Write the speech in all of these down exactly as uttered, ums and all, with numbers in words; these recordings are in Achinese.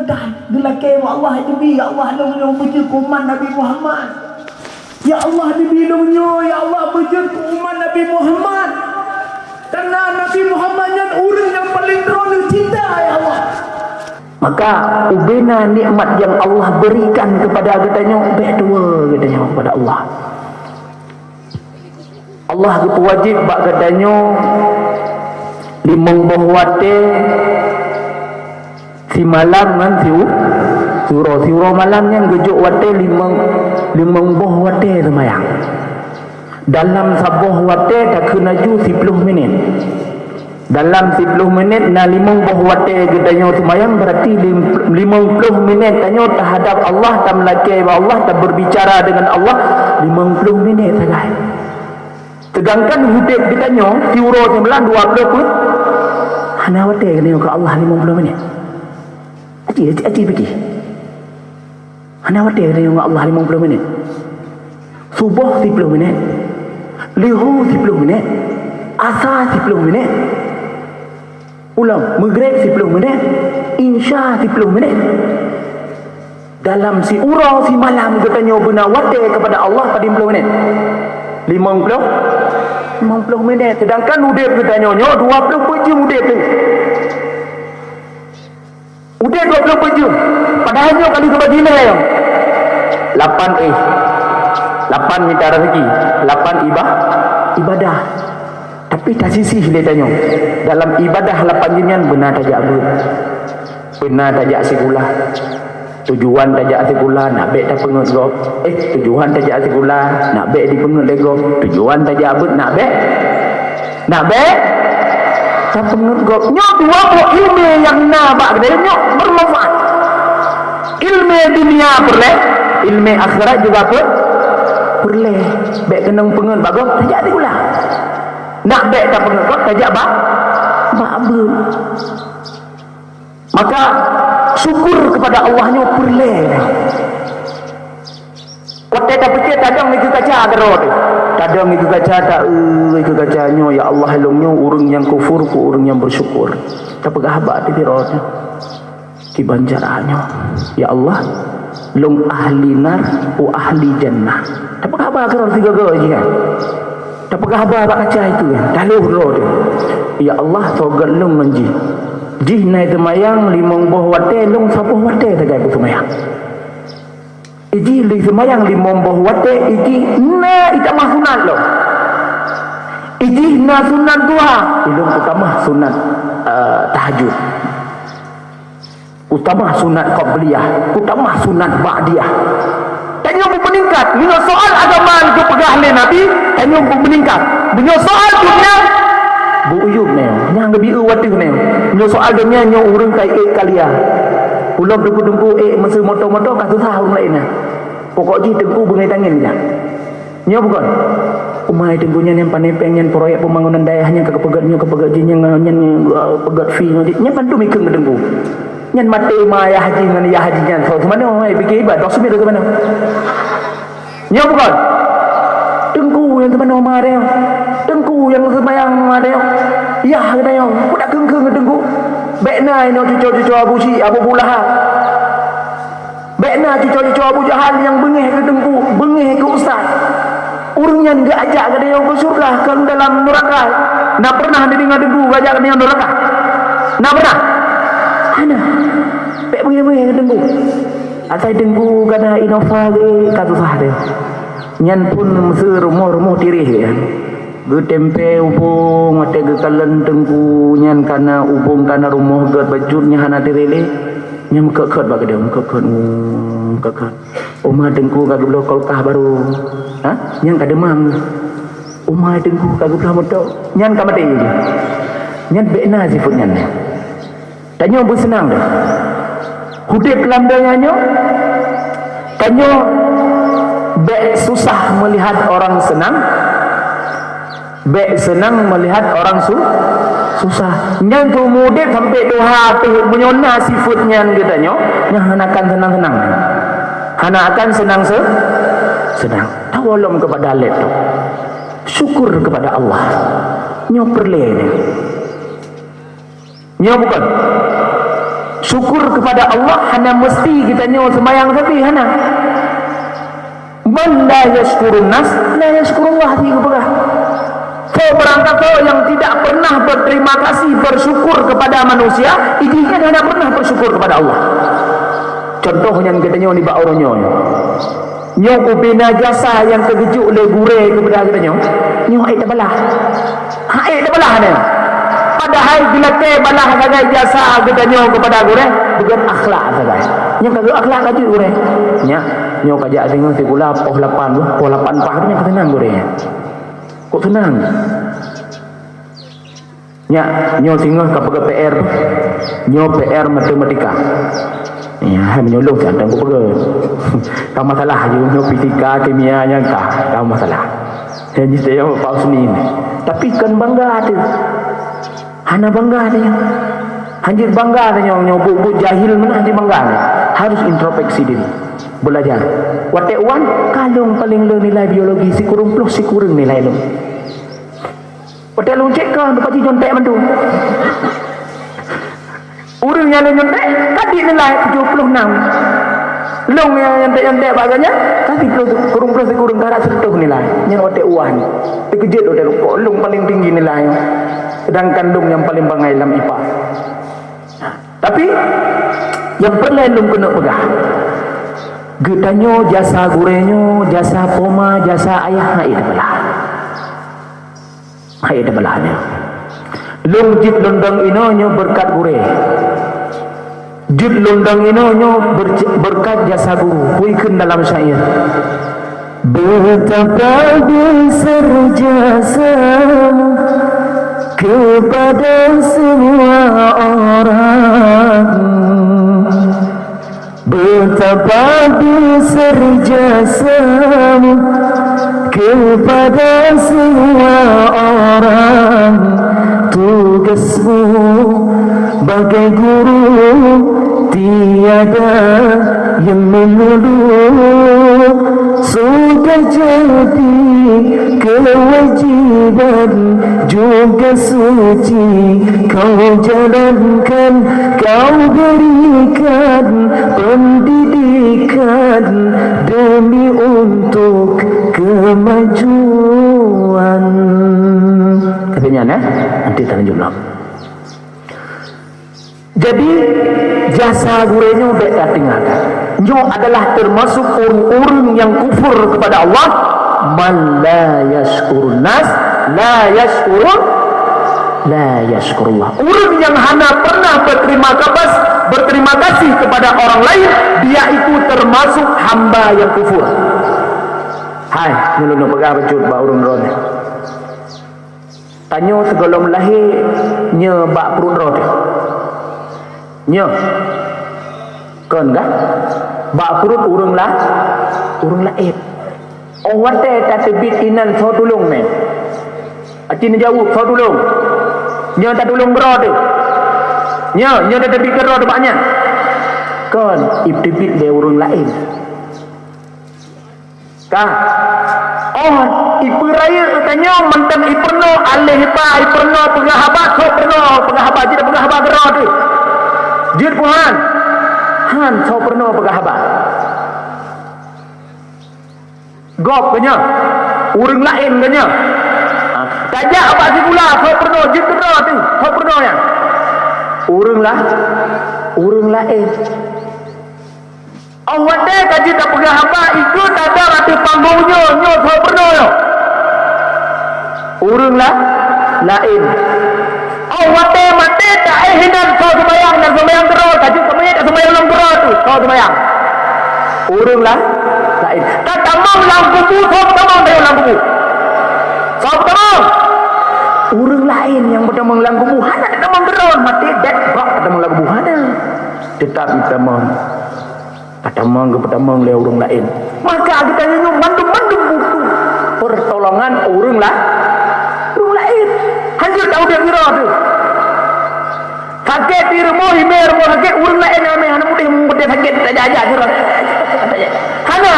Dan geulakée bak Allah, "Ya Rabbi, ya Allah, lôn nyoe beujeuet keu umat Nabi Muhammad. Ya Allah, Nabi lôn nyoe, ya Allah, beujeuet keu umat Nabi Muhammad. Karena Nabi Muhammad nyan ureuëng nyang paleng droeneuh cinta, ya Allah." Maka, ubena nikmat yang Allah berikan kepada geutanyoe, bék tuwoe geutanyoe kepada Allah. Allah geupeuwajéb bak geutanyoe limong boh watée simalam ngon siu-, siuroe. Siuroe malam nyan geujok watée limong, limong boh watée seumayang. Dalam saboh watée takheun laju siploh minét. Dalam siploh minét na limong boh watée geutanyoe seumayang, berarti lim-, limong ploh minét tanyoe tahadap Allah, tameulakée bak Allah, taberbicara dengan Allah limong ploh minét sagai. Sedangkan udeb geutanyoe siuroe simalam dua ploh peuet, hana watée geutanyoe keu Allah limong ploh minét. Aci, aci, aci pike. Hana watée geutanyoe ngon Allah limong ploh minét. Suboh siploh minét. Lihu siploh minét. Asa siploh minét. Ulang, Maghrib siploh minét. Isya siploh minét. Dalam siuroe simalam geutanyoe beuna watée kepada Allah padum ploh minét? Limong ploh, limong ploh minét. Sedangkan udeb geutanyoe nyoe dua ploh peuet jeuem udeb teuh. Udeb dua ploh peuet jeuem. Padahai nyoe ka lheueh geubagi lhée nyoe. Lapan éh. Lapan mita raseuki. Lapan iba-, ibadah. Tapi tasisih lé tanyoe. Dalam ibadah lapan jeuem nyan beuna tajak beuet. Beuna tajak sikula. Tujuan tajak sikula, nak bék tapeungeut gob. Eh, tujuan tajak sikula, nak bék dipeungeut lé gob. Tujuan tajak beuet, nak bék, nak bék tapeungeut gob. Nyoe dua boh ileumé nyang na bak geutanyoe nyoe beumanfaat. Ileumé dunia peureulée, ileumé akhirat juga peu-, peureulée. Bék keunong peungeut bak gob, tajak sikula. Nak bék tapeungeut gob, tajak bak, bak beuet. Maka, syukur kepada Allah nyoe peureulée. Watée tapike tadong dikeue kaca keudroe teuh. Tadong dikeue kaca, ta-, eu, dikeue kaca nyoe, "Ya Allah, lôn nyoe ureuëng nyang kufur keu ureuëng nyang beusyukur." Tapeugah haba teuh keudroe teuh. Kiban cara nyoe, "Ya Allah, lôn ahli nar, u ahli jannah." Tapeugah haba keudroe sigoe-goe jih kan. Tapeugah haba bak kaca itu kan. Taloh droe teuh. "Ya Allah, soe gét lôn ngon jih. Jih na seumayang limong boh watée, lôn saboh watée sagai beuseumayang." Iji lheueh seumayang limong boh watée, iji na itamah sunat lom. Iji na sunat duha, ilôn kutamah sunat, eh, tahajud. Kutamah sunat qabliyah, kutamah sunat ba'diyah. Tanyoe beumeuningkat. Meunyoe soal agama geupeugah lé Nabi, tanyoe beumeuningkat. Meunyoe soal dunia, beu-uyueb nyoe. Nyang leubeh eu wateuh nyoe. Meunyoe soal dunia nyoe ureuëng ka ék kalia. Ulôn teungku-teungku ék meuseu moto-moto ka susah ureuëng laén nyan. Pokok jih teungku beungéh tangieng jak. Nyoe bukon? Umai teungku nyan nyang pané péng nyan proyek pembangunan dayah nyan ka geupeugét nyoe, ka geupeugét jih nyan, nyan, nyan, uh, peugét fee nyoe jih. Nyan mandum ikheun keu teungku. Nyan maté ma yah jih ngon yah jih nyan. Soe teumanoe, eh, pike iba, dok sumit teumanoe. Nyoe bukon? Teungku nyang teumanoe ma dayah. Teungku nyang seumayang ma dayah. Yah geutanyoe, peue takheun-kheun keu teungku. Bék na inoe cuco-cuco Abu Syik, Abu Lahab. Bék na cuco-cuco Abu Jahal nyang beungéh keu teungku, beungéh keu ustaz. Ureuëng nyan geuajak geutanyoe keu syeuruga, kon dalam neuraka. Na pernah neudeungoe teungku geuajak geutanyoe neuraka? Na pernah? Hana. Bék beungéh-beungéh keu teungku. Asai teungku ka na Innova geuh ka susah teuh. Nyan pun meuseu rumoh-rumoh tiréh geuh. Geutempé ubông watée geukalon teungku nyan ka na ubông ka na rumoh gét bacut nyan hana tiréh lé. Nyan meukheut-kheut bak keudeueng, meukheut-kheut, meukheut-kheut. Uma teungku ka geubloe kulkas barô. Ha? Nyan ka deumam. Uma teungku ka geubloe moto. Nyan ka maté. Nyan bék na sifeuet nyan. Tanyoe beuseunang deh. Udeb lam donya nyoe, tanyoe bék susah meulihat orang seunang, bék seunang meulihat orang su-, susah. Nyan keuh meu-udeb sampoe tuha teuh meunyoe na sifeuet nyan geutanyoe, nyan hana akan seunang-seunang. Hana akan seunang se-, seunang. Tawalom kepada Allah tu. Syukur kepada Allah. Nyoe peureulée nyoe. Nyoe bukon? Syukur kepada Allah hana mesti geutanyoe seumayang sabe, hana. "Man la yashkurun nas, la yashkurullah," di geupeugah. So barangkasoe nyang tidak pernah berterima kasih, bersyukur kepada manusia, jih nyan hana pernah bersyukur kepada Allah. Contoh nyan geutanyoe nibak uroe nyoe. Nyoe ubena jasa nyang teugeujok lé gurée keupada geutanyoe, nyoe hana tabalah. Hana tabalah nyoe. Padahai geulakée balah sagai jasa geutanyoe keupada gurée, beugon akhlak sagai. Nyang ka geu akhlak ka jeuet gurée. Nyak, nyoe ka jak singoh sikula poh lapan, poh lapan paih nyan ka seunang gurée nyan. Kok seunang? Nyak, nyoe singoh ka peugah P R, nyoe P R matematika. Ya, hai meunyoe lôn siat tan kupeugah. Ka masalah ju, nyoe fisika, kimia nyang ka, ka masalah. Jadi saya Pak Husni ni. Tapi kon bangga tu. Hana bangga tu. Hanjeuet bangga tu nyoe, nyoe buet-buet jahil meunan hanjeuet bangga. Harus introspeksi diri. Belajar. Watée wan, ka lôn paleng le nilai biologi sikureueng ploh sikureueng nilai lôn. Watée lôn cek kah, teupacit nyontek mandum. Ureuëng nyang lôn nyontek, ka dit nilai tujoh ploh nam. Lôn nyang nyontek-nyontek bak gobnyan, ka sikureueng ploh sikureueng ka rot sireutoh nilai. Nyan watée wan. Teukeujot watée lôn, kok lôn paleng tinggi nilai. Sedangkan lôn nyang paleng bangai lam ipa. Tapi, nyang peureulée lôn keuneuk peugah, geutanyoe jasa gurée nyoe, jasa poma, jasa ayah hana tabalah. Hai teubelah nyoe. Lôn jeuet lôn dong inoe nyoe beureukat gurée. Jeuet lôn dong inoe nyoe beureukat jasa guru. Peue kheun dalam syair. Betapa besar jasamu kepada semua orang. Betapa besar jasamu kepada semua orang. Tugasmu bagai guru tiada yang melulu. Sudah jadi kewajiban juga suci kau jalankan, kau berikan pendidikan demi untuk kemajuan. Katanya, eh? Nanti kita lanjut lagi. Jadi, jasa gurée nyoe bék tatinggalkan. Nyoe adalah termasuk ureuëng-ureuëng nyang kufur kepada Allah, "Man la yashkurun nas, la yashkurun, la yashkurullah." Ureuëng nyang hana pernah berterima kasih, berterima kasih kepada orang lain, dia itu termasuk hamba yang kufur. Hai, nyoe lôn peugah bacut bak ureuëng droe nyoe. Tanyoe sigohlom lahé nyoe bak pruet droe teuh. Nyoe. Kon kah? Bak pruet ureuëng la-, ureuëng laén. Óh watée tateubiet inan soe tulông nyan. Aci neujaweueb soe tulông. Nyoe tatulông keudroe teuh. Nyoe, nyoe tateubiet keudroe teuh bak nyan. Kon, iteubiet lé ureuëng laén. Ka. Óh ipeurayeuk tanyoe mantong ipeurunoe aléh ba, ipeurunoe peugah haba, soe peurunoe peugah haba, jeuet peugah haba keudroe teuh. Jeuet peue han? Han, soe peurunoe peugah haba. Gob keu nyoe, ureuëng laén keu nyoe. Ha, tajak bak sikula, soe peurunoe, jeuet keudroe teuh, soe peurunoe nyan. Ureuëng la-, ureuëng laén. Óh watée ka jeuet tapeugah haba, ikeu tadong ateueh panggong nyoe, nyoe soe peurunoe nyoe. Ureuëng la-, laén. Óh watée maté taéh inan soe seumayang dan seumayang keudroe, ka jeuet keu manyét seumayang lom keudroe teuh, soe seumayang. Ureuëng la-, laén. Tatamong lam kubu, soe peutamong lam kubu? Soe peutamong? Ureuëng laén nyang peutamong lam kubu, hana tatamong keudroe, maté dek bak tatamong lam kubu, hana. Teutap tatamong. Peutamong geupeutamong lé ureuëng laén. Maka geutanyoe nyoe mandum-mandum butuh peurtolongan ureuëng la-, ureuëng laén. Hanjeuet taudép sidroe teuh. Sakét di rumoh, imé rumoh sakét, ureuëng laén ramé hana mudeh meubeuet sakét tajak-jak sidroe. Hana.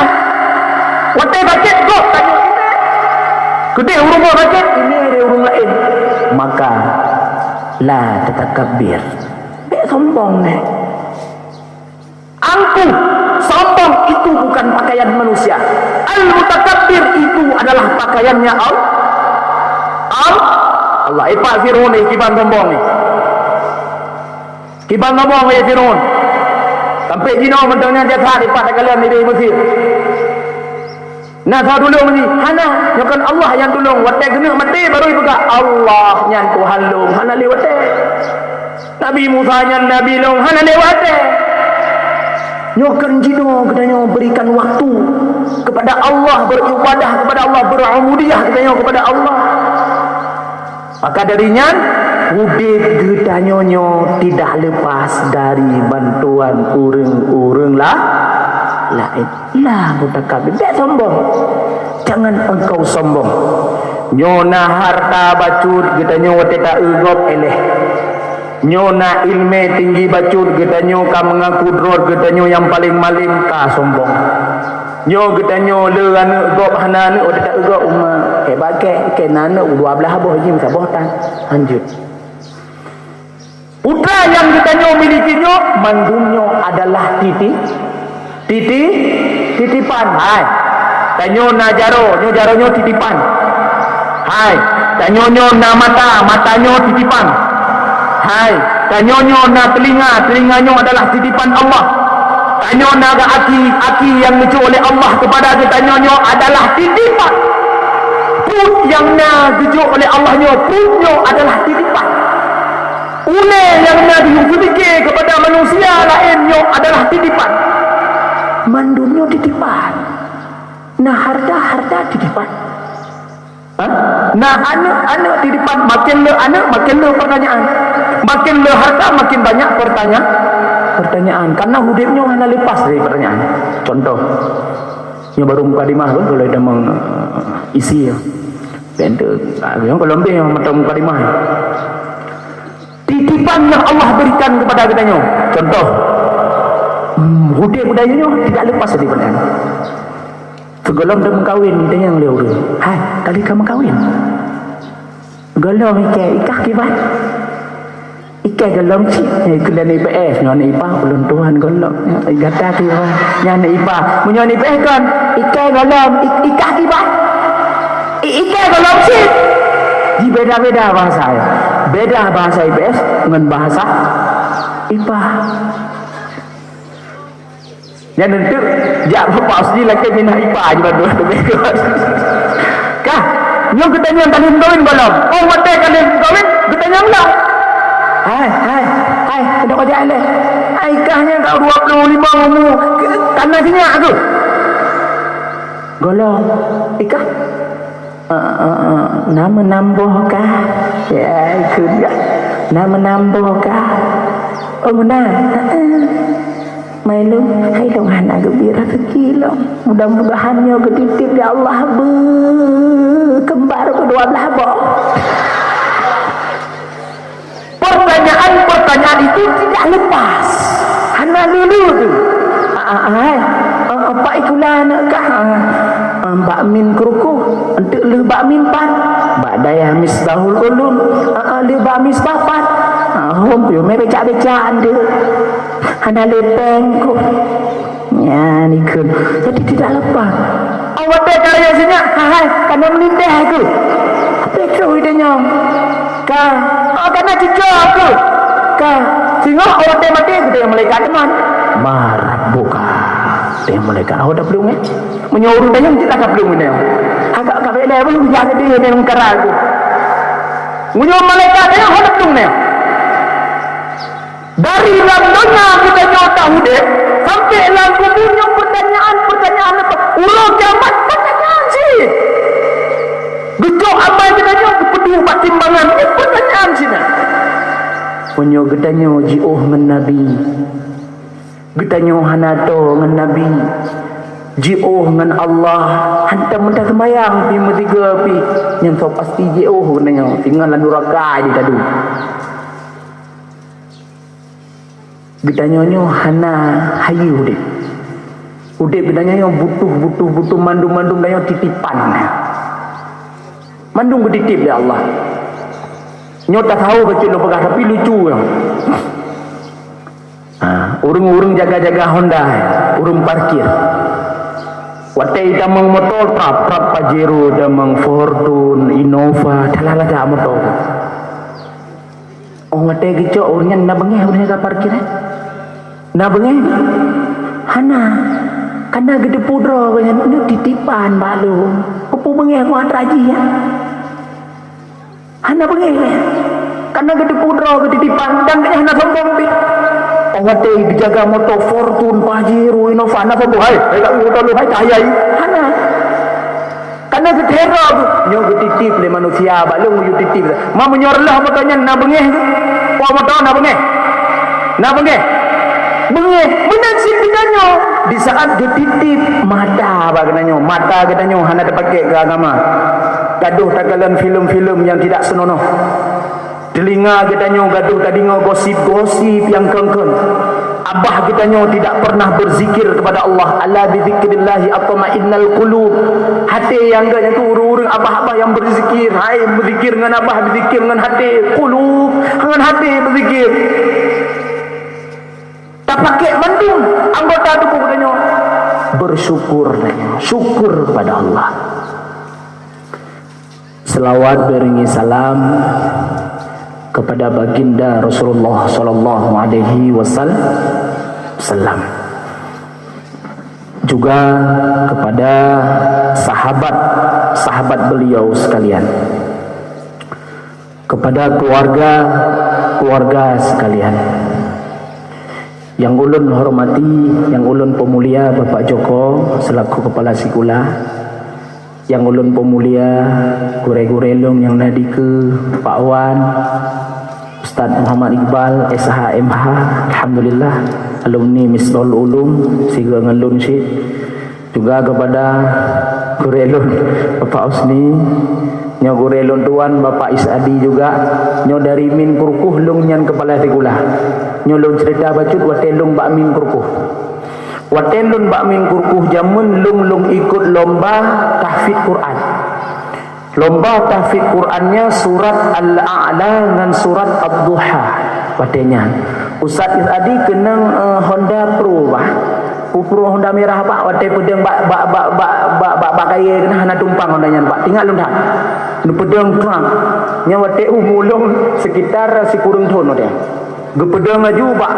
Watée sakét gob tanyoe imé. Keudeh ureuëng rumoh sakét, imé lé ureuëng laén. Maka la tatakabbir. Bék sombong neh. Sombong itu bukan pakaian manusia. Al-mutakabbir itu adalah pakaiannya Al-, Al-, Allah. Eh, Pak Fir'aun ni, kiban sombong ni. Kiban sombong ni Fir'aun. Sampai jinoe mantong nyan jasad ipat takalon di Mesir. Na soe tulông jih? Hana, nyoe kan Allah nyang tulông. Watèe geuneuk maté baru jipeugah, "Allah nyan Tuhan lôn." Hana lé watèe. Nabi Musa nyan nabi lôn, hana lé watèe. Nyoe kan jinoe geutanyoe berikan waktu kepada Allah, beribadah kepada Allah, berubudiyah geutanyoe kepada Allah. Maka dari nyan, udép geutanyoe nyoe tidak lepas dari bantuan ureueng-ureueng la-, laén. Lah, mutakabbir, bèk sombong. Jangan engkau sombong. Nyoe na harta bacut geutanyoe watèe ta-eu gob éléh. Nyoe na ileumèe tinggi bacut geutanyoe ka meungaku droe geutanyoe nyang paleng malém, ka sombong. Nyoe geutanyoe le aneuk gob hana aneuk watèe ta-eu gob uma. Kèe bakèe, kèe na aneuk dua blah boh jih meusaboh tan. Lanjut. Putra nyang geutanyoe miliki nyoe, mandum nyoe adalah titi-, titi-, titipan. Hai, tanyoe na jaroe, nyoe jaroe nyoe titipan. Hai, tanyoe nyoe na mata, mata nyoe titipan. Hai, tanyoe nyoe na teulinga, teulinga nyoe adalah titipan Allah. Tanyoe na gaki, gaki nyang geujok lé Allah keupada geutanyoe nyoe adalah titipan. Pruet nyang na geujok lé Allah nyoe, pruet nyoe adalah titipan. Ulèe nyang na geuyue seudikée keupada manusia laén nyoe adalah titipan. Mandum nyoe titipan. Na harta, harta titipan. Ha? Na aneuk, aneuk titipan. Makin le aneuk, makin le pertanyaan. Makin le harta, makin banyak pertanya-, pertanyaan. Karena udép nyoe hana lepas dari pertanyaan. Contoh, nyoe baru mukadimah, bah, kalau dah meng-, isi, ya. Dan tu, ah, yang kalau lebih yang macam mukadimah. Titipan yang Allah berikan kepada kita nyoe. Contoh, hmm, udép budaya nyoe tidak lepas daripada. Sigohlom teumeukawen, ditanyong lé ureueng, "Hai, ka lheueh ka meukawen?" Gohlom ikèe, ikah kiban? Ikèe gohlom cit, nyan ikheun lé aneuk I P S, nyoe aneuk I P A, ulôn tuan gohlom. Gata kiban? Nyan aneuk I P A. Meunyoe aneuk I P S kon, ikèe gohlom, i-, ikah kiban? I-, ikèe gohlom cit. Jibeda-beda bahasa, ya. Beda bahasa I P S ngon bahasa I P A. Nyan eunteuk jak bapak sendiri lakèe minah I P A je bandum. Kah, nyoe geutanyong ka lheueh meukawen gohlom? Oh, watèe ka lheueh meukawen, geutanyong lom. Hai, hai, hai, keunoe ka jak ilèe. Hai, kah nyan ka dua puluh lima umu, ka na sinyak keuh? Gohlom. Ikah? Eh, eh, eh, na meunamboh kah? Ya, ikheun kah? Na meunamboh kah? Oh, na. Eh, eh. Mai lôn, hai lôn hana geubri raseuki lôn. Mudah-mudahan nyoe geutitip lé Allah beu kembar keudua blah boh. Pertanyaan-pertanyaan itu tidak lepas. Hana lulu tu. Ah, ah, ah, hai. Ah, ah, pak ikula aneuk kah? Ah, ah, bak min kruku. Eunteuk lheueh bak min pat. Bak dayah misbahul ulum. Ah, ah, lheueh bak misbah pat. Ah, hom piôh mé becak-becak eunteuk. Hana lé péng ku. Nyan ikheun. Jadi tidak lepas. Oh, watèe ka rayeuk sinyak, hai, hai, ka na meulintèe ku. Tapi keu ide nyang. Ka, oh, ka na cuco ku. Ka, singoh oh, watèe maté, geutanyong malaikat teuma. Mar buka. Tanyong malaikat, oh, dah plueng, eh? Meunyoe ureueng tanyong, cit ka plueng nyan. Agak ka beda, belum jadi, dia memang kara ku. Meunyoe malaikat tanyong, oh, dah plueng nyan. Dari lam donya geutanyoe taudép, sampai lam kubu nyoe pertanyaan-pertanyaan leupah. Uroe kiamat pertanyaan cit. Geucok amai geutanyoe geupeuduek bak timbangan, nyoe pertanyaan cit na. Meunyoe geutanyoe jiôh ngon Nabi, geutanyoe hana toe ngon Nabi, jiôh ngon Allah, hantom meutaseumayang pih meusigoe pih, nyan soe pasti jiôh geutanyoe, singoh lam nuraka jitadu. Geutanyoe nyoe hana hayeue udép. Udép geutanyoe nyoe butuh, butuh, butuh, mandum-mandum tanyoe titipan. Mandum geutitip lé Allah. Nyoe tasawuf keucil lôn peugah, tapi lucu nyoe. Ha, ureuëng-ureuëng jaga-jaga Honda, ureuëng parkir. Watée itamong moto, trap-trap Pajero, tamong Fortuner, Innova, dalah lagak moto. Oh, watée geucok ureuëng nyan na beungéh ureuëng jaga parkir, eh? Na beungéh? Hana. Kana geuteupeue droe geuhnyan, nyoe titipan bak lôn. Peue beungéh ngon atra jih, ya? Hana beungéh. Kana geuteupeue droe geutitipan dan geuhnyan hana sombong pih. Oh, watée geujaga moto Fortuner, Pajero, Innova, hana sombong. Hai, hai, tak moto lu, hai, tak hayai. Hana. Kana geuteupeue droe geuh, nyoe geutitip lé manusia, bak lôn geutitip. Ma meunyoe reuloh moto nyan na beungéh geuh? Poh moto na beungéh? Na beungéh? Beungéh. Meunan cit geutanyoe. Di saat geutitip mata bak geutanyoe, mata geutanyoe hana teupaké keu agama. Gadoh takalon filem-filem nyang tidak seunonoh. Teulinga geutanyoe gadoh tadeungoe gosip-gosip nyang kon-kon. Abah geutanyoe tidak pernah berzikir kepada Allah. "Ala bizikrillahi tatmainnul qulub." Até nyang geuh nyan keuh ureuëng-ureuëng abah-abah nyang berzikir. Hai, berzikir ngon abah, berzikir ngon até, qulub, ngon até berzikir. Tapaké mandum anggota tuboh geutanyoe. Bersyukur tanyoe, syukur kepada Allah. Selawat beriringi salam kepada Baginda Rasulullah sallallahu alaihi wasallam. Juga kepada sahabat-sahabat beliau sekalian. Kepada keluarga-keluarga sekalian. Nyang ulôn hormati, nyang ulôn peumulia Bapak Joko selaku kepala sikula. Nyang ulôn peumulia gurée-gurée lôn nyang na dikeue, Pak Wan, Ustaz Muhammad Iqbal, S H, M H, alhamdulillah, alumni Misbahul Ulum, sigoe ngon lôn cit. Juga kepada gurée lôn, Bapak Husni, nyoe gurée lôn tuan, Bapak Isadi juga, nyoe dari Min Krukoh lôn nyan kepala sikula. Nyoe lôn cerita bacut watée lôn bak Min Krukoh. Watée lôn bak Min Krukoh jameun lôn, lôn ikut lomba tahfidz Quran. Lomba tahfidz Quran nyan surat Al-A'la ngon surat Ad-Duha. Watée nyan, Ustaz Isadi keunong, eh, Honda Pro bah. Pro Honda mirah bah, watée peudeueng bak, bak, bak kayée keunan hana tumpang Honda nyan bah. Ingat lôn that. Neupeudeueng trang. Nyan watée umu lôn sekitar sikureueng thon watée. Geupeudong laju bak,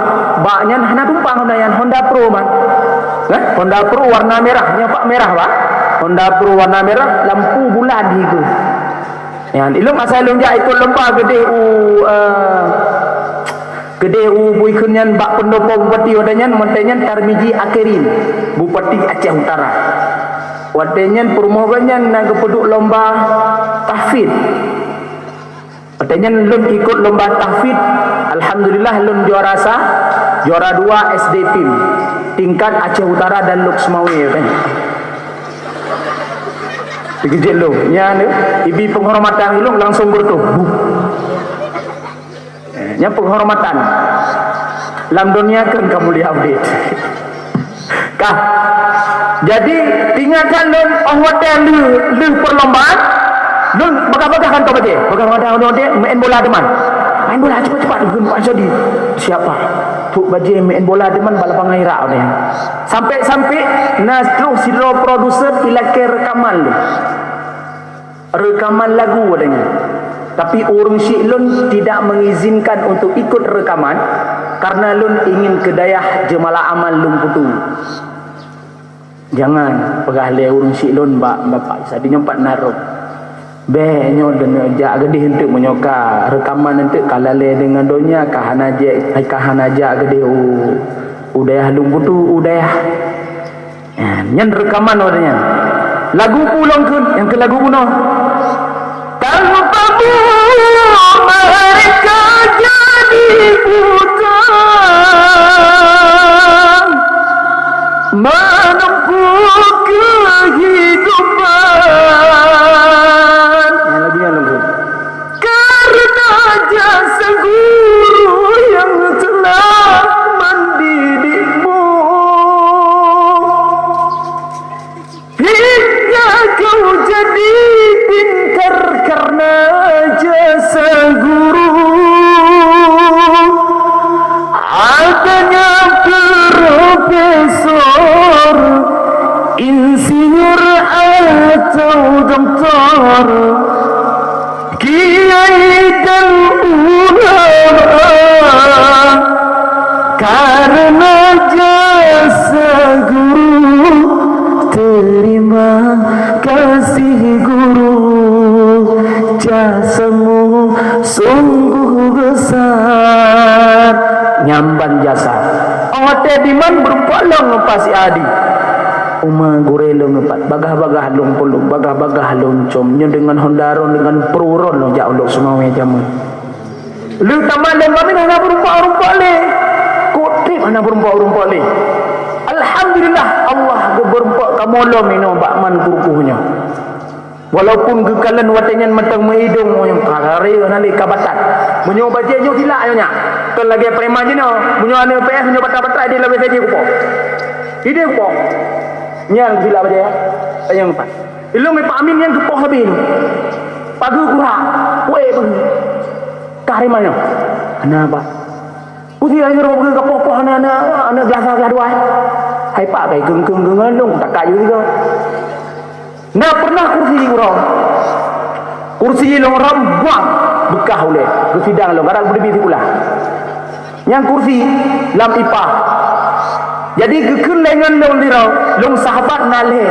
bak nyan hana tumpang Honda nyan, Honda Pro man. Eh, Honda Pro warna merah, nyoe pak merah, Pak. Honda Pro warna merah, lampu bulan di itu. Nyan, ilong asai lôn jak ikut lomba keudeh u, eh, keudeh u bui kheun nyan bak pendopo bupati watée nyan, montée nyan Tarmizi Akerin, Bupati Aceh Utara. Watée nyan peurumoh geuh nyan na geupeuduek lomba tahfidz. Watée nyan lôn ikut lomba tahfidz, alhamdulillah lôn juara sa, juara dua S D PIM, tingkat Aceh Utara dan Lhokseumawe, kan. Dikeujeuet lôn, nyan ibi penghormatan ilong langsung bertuh. Buh. Nyan penghormatan. Lam dunia kan kamu lihat update. Kah. Jadi, ingat kan lôn, oh watée lheueh, lheueh perlombaan, lôn bagah-bagah kantô bajée. Bagah-bagah kantô bajée, main bola teman. Main bola cepat-cepat, lheueh Pak Sadi. Siapa? Tuk bajée main bola teman, bak lapangan Irak ni. Sampai-sampai, na troh sidroe produser ilakée rekaman lôn. Rekaman lagu adanya. Tapi ureuëng syik lôn tidak mengizinkan untuk ikut rekaman karena lôn ingin ke dayah jeumala amal lôn putu. Jangan peugah lé ureuëng syik lôn bak bapak Isa di nyoe pat narok. Beh nyoe deuneuek jak geudeh enteuk meunyoe ka rekaman enteuk ka lalé deungon donya ka hana jak ka hana jak geudeh u u dayah lôn putu u dayah. Nyan rekaman watée nyan. Lagu peue lôn kheun, nyang keu lagu bunoe. Tanpamu mereka jadi buta. Menempuh kehidupan. Nyan lagu nyan lôn kheun. Karena jasa guru yang telah mendidikmu, hingga kau jadi pintar karena jasa guru. Adanya Doktor, kiai dan ulama, karena jasa guru, terima kasih guru, jasamu sungguh besar. Nyamban jasa. Ote diman berupa long pas adi. Uma gurée lôn pat, bagah-bagah lôn peuleuk, bagah-bagah lôn com, nyoe deungon honda ron, deungon pruron lôn jak ulok seumawé jameun. Lheueh tamat lôn kami hana beurumpak-rumpak lé. Kok treb hana beurumpak-rumpak lé. Alhamdulillah, Allah geubeurumpak kamoe lom inoe bak man kurukoh nyoe. Walaupun geukalon watée nyan mantong meuidong, manyang karé hana lé ka batat. Meunyoe bajée nyoe silak nyoe nyak. Kon lagée preman jinoe, meunyoe aneuk P S nyoe batat-batat idéh lawét saja kupoh. Idéh kupoh. Nyan silak bajée, ya. Tanyong pat. Ilong Pak Amin nyan geupoh habéh nyoe. Pageue kurak, kuék beungéh. Ka preman nyoe. Hana, Pak. Uti akhé roh beugeue ka poh-poh aneuk-aneuk, aneuk geulasa geulah dua. Hai Pak, kai keung-keung geungon lôn, takat yue sigoe. Na pernah kursi uroe. Kursi lôn uroe buang beukah ulée, geusidang lôn, karab beudeubi sikula. Nyang kursi lam ipah. Jadi geukheun lé ngon lôn sidroe, lôn sahabat na lhée.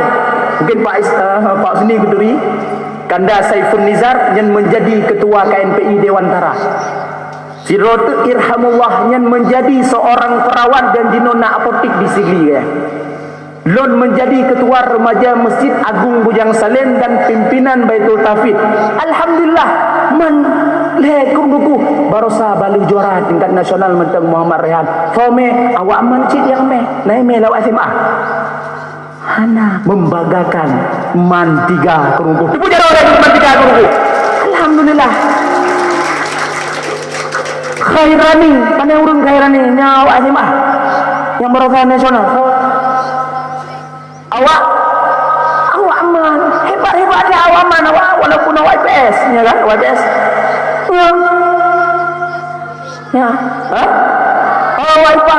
Mungkin Pak Is-, eh, Pak Suni geuturi, Kanda Saiful Nizar nyan menjadi ketua K N P I Dewan Tara. Sidroe teuk irhamullah nyan menjadi seorang perawat dan jinoe na apotik di Sigli, ya. Lôn menjadi ketua remaja Masjid Agung Bujang Salem dan pimpinan Baitul Tahfidz. Alhamdulillah, man lhée keuneuk duku barosa baleuh juara tingkat nasional mantong Muhammad Rehan. Fome awak man cit nyang mé, na mé lawét S M A. Hana membanggakan man tiga keuneuk duku. Teupeue jaroe lé man tiga keuneuk duku. Alhamdulillah. Khairani, pane ureuëng Khairani? Nyan awak S M A. Nyang barosa nasional. Awak, awak man. Hebat-hebat dah awak man, awak, walaupun awak I P S, ya kan? Awak I P S. Ya. Ya. Ha? Oh, awak I P A.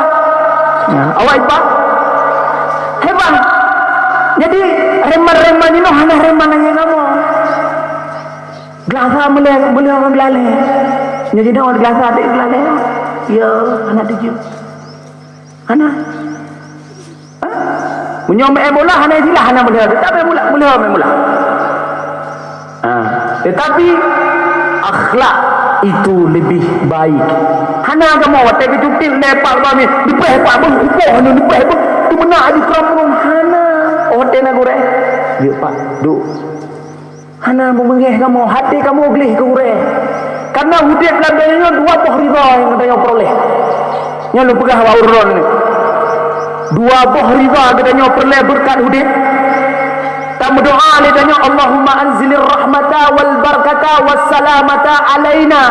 Ya, awak I P A. Hebat. Jadi, reman-reman nyoe hana reman lagée kamoe. Geulasa meulée, meulée ngon geulalée. Nyoe jinoe geulasa dek geulalée. Ya, hana tuju. Hana. Ha? Meunyoe meu'en bola hana istilah, hana bola. Tapi bola, bola main bola. Ha. Tetapi akhlak itu lebih baik. Hana kamoe watée geucupit lé Pak Bami, leubeh Pak beuh, upoh ni leubeh beuh. Tu meunak aju kram ureuëng hana. Oh, watée na gurée. Yuk Pak, duk. Hana meungeungieng kamoe, hati kamoe gleh keu gurée. Karena udeb lam donya nyoe dua boh ridha nyang geutanyoe peureulée. Nyoe lôn peugah bak uroe nyoe. Dua boh ridha geutanyoe peureulée beureukat udeb. Tameudoa lé tanyoe, "Allahumma anzilir rahmata wal barakata was salamata alaina."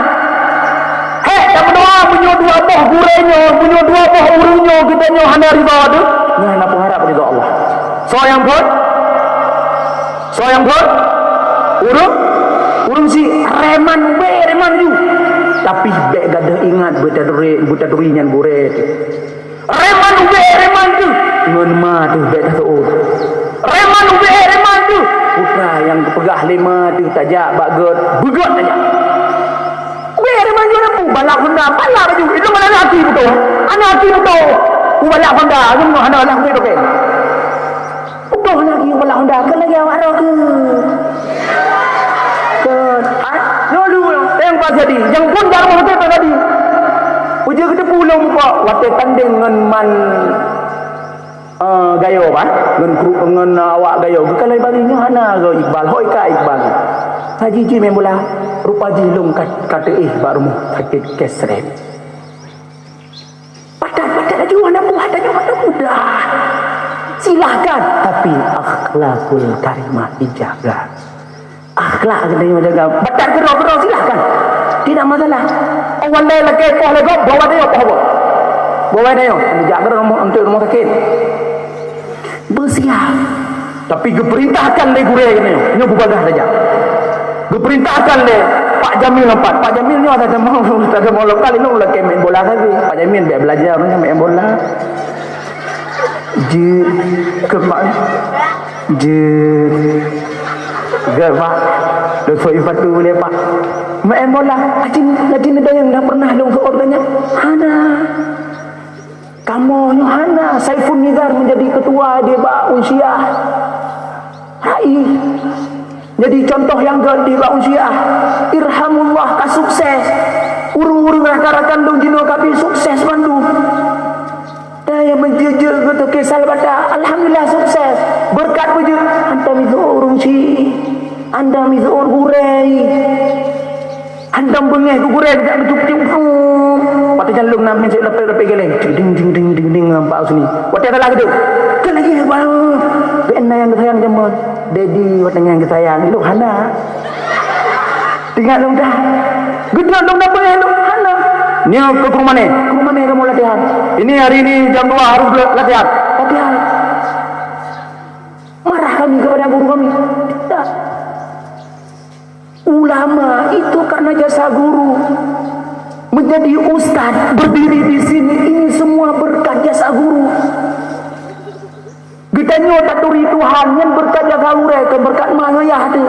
Hek tameudoa, meunyoe dua boh gurée nyoe, meunyoe dua boh ureuëng nyoe geutanyoe hana ridha teuh, nyan hana peuharab ridha Allah. Soe nyang phon? Soe nyang phon? Ureuëng, ureuëng si reman ubé reman ju. Tapi bék gadoh ingat beutaduri, beutaduri nyan gurée teuh. Reman ubé reman teuh, ngon ma teuh bék taseuôt. Reman ubé reman teuh, putra nyang geupeugah lé ma teuh tajak bak gét, beugét tajak. Ubé reman ju na pu balak honda, balak baju, itu mana hana hati beutôi. Hana hati beutôi. Pu balak honda, nyoe hana balak ubé tokeng. Udah lagi ulah honda, kan lagi awak roh ke? Kan. Ai, lalu yang pas jadi, yang pun dalam hotel pas jadi. Uji ke tepu lom kok, watée tanding ngon man, eh, Gayo bah, ngon kru, ngon, eh, awak Gayo. Bukan lain bagi nyoe hana go Iqbal, hoi ka Iqbal. Haji ji main bola, rupa ji lom kat, kat eh bak rumoh sakit kesrem. Padat-padat laju aneuk buah tanyoe, aneuk muda. Silahkan, tapi akhlakul karimah dijaga. Akhlak geutanyoe jaga. Padat keudroe-keudroe silahkan. Tidak masalah. Awai lé lakée poh lé gob, bawa tanyoe poh gob. Bawa tanyoe, jak keudroe rumoh, untuk rumoh sakit. Beusiap. Tapi geupeurintahkan lé gurée nyoe, nyoe beubagaih saja. Geupeurintahkan lé Pak Jamil empat. Pak Jamil nyoe ada mau, ada mau lokal ini ulah keu main bola saja. Pak Jamil biar belajar main bola. Jeuet keu Pak. Jeuet. Gét, Pak. Lôn seuôt sipatu lé, Pak. Main bola. Aci, aci neudayang dah pernah lôn seuôt geuh nyan? Hana. Kamoe nyoe hana. Saiful Nizar menjadi ketua di bak Unsyiah. Hai. Jadi contoh nyang gét di bak Unsyiah. Irhamullah ka sukses. Ureuëng-ureuëng rakan-rakan lôn jinoe ka pi sukses mandum. Dah nyang meujeuet-jeuet keu toke salbata, alhamdulillah sukses. Beureukat beujeuet, hantom jiseuôt ureuëng syiek, hantom jiseuôt gurée. Hantom beungéh keu gurée, geujak geucup-cup. Watée nyan lôn na miseuk lapék-lapék géleng. Ding, ding, ding, ding, ding, ngon Pak Husni. Watée salah geuduek. Kan lagi, bang. Bèk na nyang geusayang jameun. Dedi, watée nyang geusayang. Lôn hana. Teuingat lôn dah. Geudong lôn dah peugah lôn hana. Nyoe keu guru mané. Guru mané kamoe latihan. Ini hari ini jam dua harus la-, latihan. Latihan. Marah kami kepada guru kami. Tidak. Ulama itu karena jasa guru. Menjadi ustaz, berdiri di sini, ini semua berkat jasa guru. Geutanyoe taturi Tuhan nyan beureukat jasa gurée, kon beureukat ma ngon yah teuh.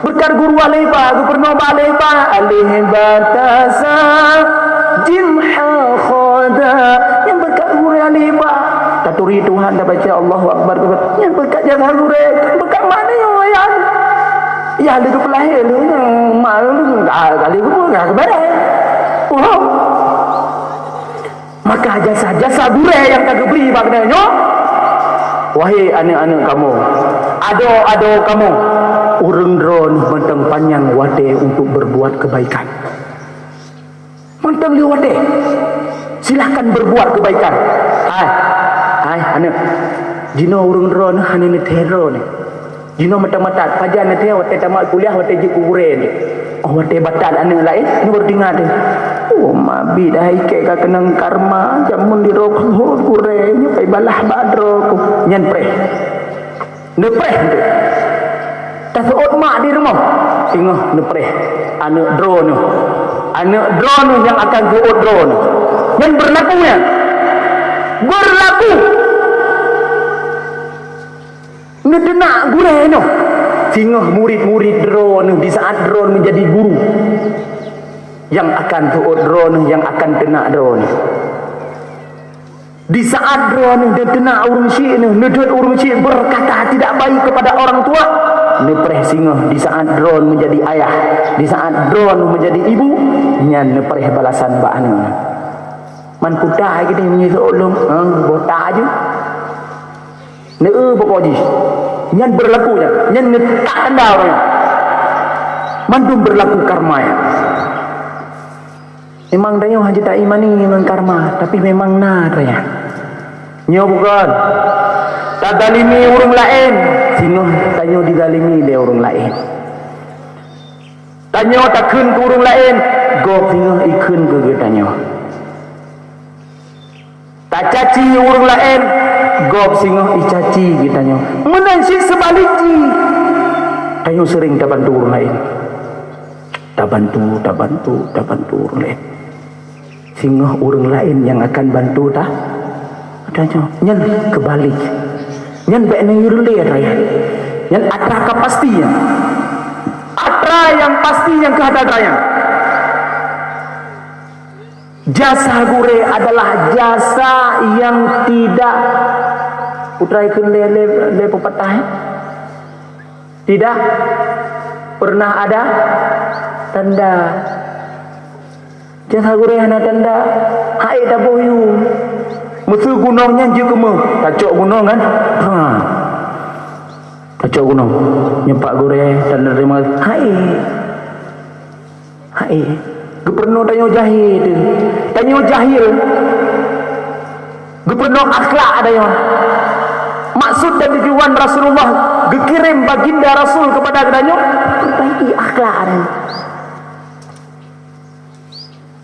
Beureukat guru aléh ba, geupeureunoe bak aléh ba, aléh ba tasa jim ha kho da. Nyan beureukat gurée aléh ba. Taturi Tuhan, tabaca Allahu Akbar, nyan beureukat jasa gurée, beureukat ma ngon yah. Yah lé geupeulahé lé, ma lé geupeulahé, ka keubeurée. Paham? Maka jasa-jasa gurée nyang ka geubri bak geutanyoe, wahé aneuëk-aneuëk kamoe, adoe-adoe kamoe, ureuëng droeneuh mantong panyang watée untuk berbuat kebaikan. Mantong lé watée, silahkan berbuat kebaikan. Hai, hai aneuëk, jinoe ureuëng droeneuh hana neuthée droeneuh. Jinoe mata-mata, pajan neuthée watée tamat kuliah, watée jeuet keu gurée nyoe. Oh, watée batat aneuëk laén, nyoe baru teuingat deh. Oh, mabi dah ikée ka keunong karma, jameun di rot gurée nyoe pai balah bak droe ku. Nyan preh. Neupreh tu. Taseuôt mak di rumoh. Singoh neupreh. Aneuëk droeneuh. Aneuëk droeneuh nyang akan seuôt droeneuh. Nyan beurlaku nyan. Beurlaku. Neuteunak gurée nyoe. Singoh murit-murit droeneuh di saat droeneuh menjadi guru nyang akan seuôt droeneuh, nyang akan teunak droeneuh. Di saat droeneuh neuteunak ureuëng syiek neuh, neudeuet ureuëng syiek berkata tidak baik kepada orang tua, neupreh singoh di saat droeneuh menjadi ayah, di saat droeneuh menjadi ibu, nyan neupreh balasan bak aneuëk. Man kuta hai geutanyoe meunyoe seuôt lôn, ha, bota jih. Neu pokok jih. Nyan beurlaku nyan. Nyan neutak tanda ureuëng nyan. Mandum beurlaku karma nyan. Memang tanyoe hana taimani ngon karma, tapi memang na tanyoe. Nyoe bukon tazalimi ureuëng laén, singoh tanyoe dizalimi lé ureuëng laén. Tanyoe takheun keu ureuëng laén, gob singoh ikheun keu geutanyoe. Tacaci ureuëng laén, gob singoh icaci geutanyoe. Meunan cit seubalek jih. Tanyoe seuring tabantu ureuëng laén. Tabantu, tabantu, tabantu ureuëng laén. Singoh ureuëng laén nyang akan bantu ta-, tanyoe. Nyan keubalek. Nyan bèk neuyue reulee atra nyan. Nyan atra ka pasti nyan. Atra nyang pasti nyang keuhai atra nyan. Jasa gurée adalah jasa yang tidak, putra ikheun lé, lé, lé pepatah, eh? Tidak pernah ada tanda. Jasa gurée hana tanda, hai taboh yue. Meuseu gunong nyan jeuet keu meu, tacok gunong kan? Ha. Tacok gunong. Nyoe Pak Gurée, tanda terima kasih. Hai. Hai, geupeurunoe tanyoe jahé teuh. Tanyoe jahil. Geupeurunoe akhlak tanyoe. Maksud dan tujuan Rasulullah geukirém baginda Rasul keupada geutanyoe, perbaiki akhlak tanyoe.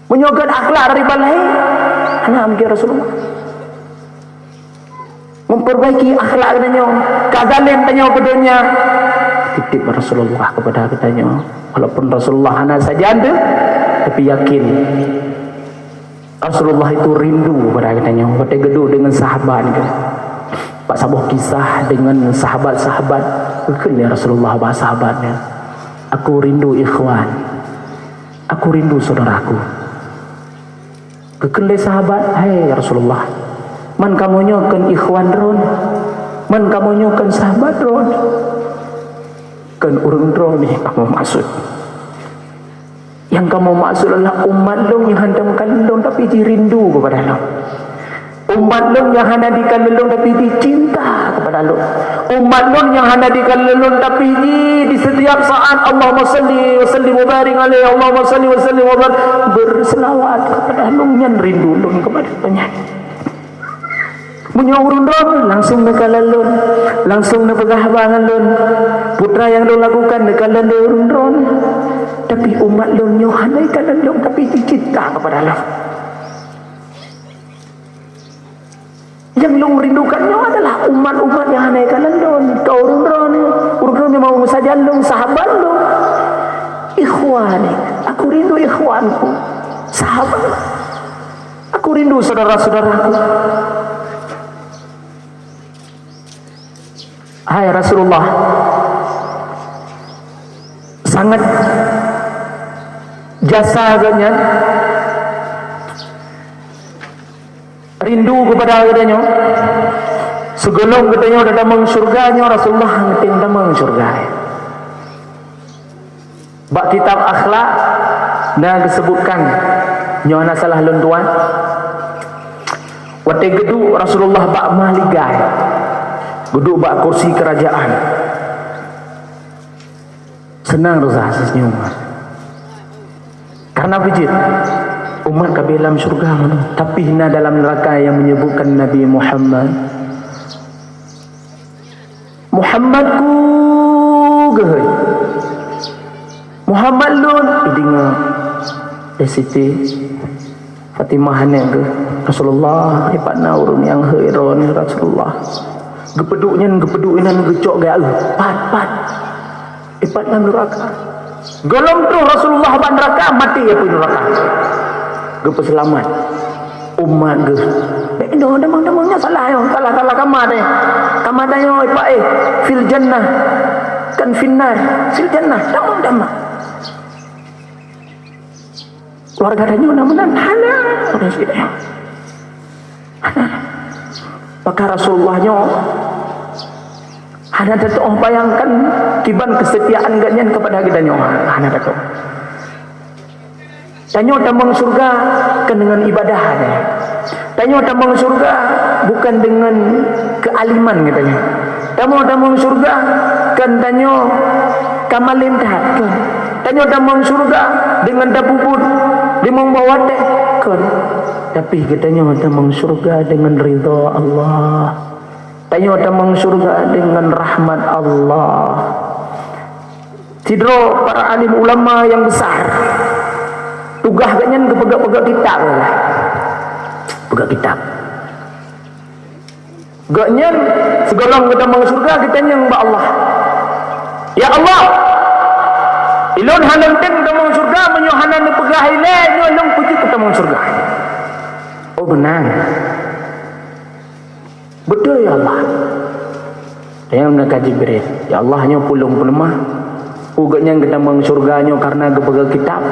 Meunyoe gét akhlak dari balai, hana mungkin Rasulullah. Memperbaiki akhlak geutanyoe. Ka zalem tanyoe keu donya, titip Rasulullah keupada geutanyoe. Walaupun Rasulullah hana sajan teuh, tapi yakin Rasulullah itu rindu keupada geutanyoe. Watée geuduek deungon sahabat geuh, Bak saboh kisah deungon sahabat-sahabat, geukheun lé Rasulullah bak sahabat nyan, "Aku rindu ikhwan. Aku rindu saudaraku." Geukheun lé sahabat, "Hai Rasulullah, man kamoe nyoe kon ikhwan droe? Man kamoe nyoe kon sahabat droe? Kon ureuëng droe nyang kamoe maksud." Nyang kamoe maksud adalah umat lôn nyang hana dikalon lôn, tapi jirindu keupada lôn. Umat lôn nyang hana dikalon lôn, tapi jicinta keupada lôn. Umat lôn nyang hana dikalon lôn, tapi ji di setiap saat, "Allahumma salli wa sallim wa barik alaihi, Allahumma salli wa sallim wa barik," berselawat keupada lôn, nyan rindu lôn keupada lôn nyan. Meunyoe ureuëng droe langsung neukalon lôn, langsung neupeugah haba ngon lôn, peue nyang lôn lakukan neukalon lé ureuëng droe. Tapi umat lôn nyoe hana ikalon lôn, tapi jicinta keupada lôn. Nyang lôn rindukan nyoe adalah umat-umat nyang hana ikalon lôn, kon ureuëng droe, ureuëng droe nyang meusajan lôn, sahabat lôn. Ikhwani, aku rindu ikhwanku, sahabat. Aku rindu saudara-saudaraku. Hai Rasulullah, sangat jasa geuh nyan, rindu keupada geutanyoe. Sigohlom geutanyoe tatamong syeuruga nyoe, Rasulullah hana tamong syeuruga. Bak kitab Akhlak na geuseubutkan, nyoe hana salah lôn tuan, watée geuduek Rasulullah bak maligai, geuduek bak kursi keurajaan, seunang roh seunyum. Karena beujeuet umat ka beulam syeuruga, tapi na dalam neuraka nyang meunyeubutkan Nabi Muhammad. "Muhammad ku geuhôi, Muhammad lôn," ideungoe lé Siti Fatimah aneuk geuh, "Rasulullah, ipat na ureuëng nyang hôi droe nyoe, Rasulullah." Geupeuduek nyan, geupeuduek inan, geucok gaya, "Pat, pat, ipat na neuraka." Gohlom troh Rasulullah bak neuraka, maté apui neuraka. Geupeuseulamat umat geuh. Bék inoe tamong-tamong nyan salah nyoe, salah-salah kama deh. Kama tanyoe ipak éh, fil jannah, kon finnar, fil jannah, tamong-tamong. Keuluwarga tanyoe na meunan, hana. Hana. Maka Rasulullah nyoe hana teutoh bayangkan kiban keusetiaan geuhnyan keupada geutanyoe, hana teutoh. Tanyoe tamong syeuruga kon deungon ibadah saja. Tanyoe tamong syeuruga bukon deungon keualiman geutanyoe. Tanyoe tamong syeuruga kon tanyoe ka malém that, kon. Tanyoe tamong syeuruga deungon tapeubuet limong boh watée, kon. Tapi geutanyoe tamong syeuruga deungon ridha Allah. Tanyoe tamong syeuruga deungon rahmat Allah. Sidroe para alim ulama nyang besar, tugaih geuhnyan geupeugah-peugah kitab. Peugah kitab. Geuhnyan sigohlom geutamong syeuruga, geutanyong bak Allah, "Ya Allah, ulôn hana tém tamong syeuruga, meunyoe hana neupeugah ilée nyoe lôn peujeuet keu tamong syeuruga." Oh, meunan. "Beutôi, ya Allah." Tanyong na ka Jibril, "Ya Allah, nyoe peue lôn peuleumah? Peue geuhnyan geutamong syeuruga nyoe kareuna geupeugah kitab,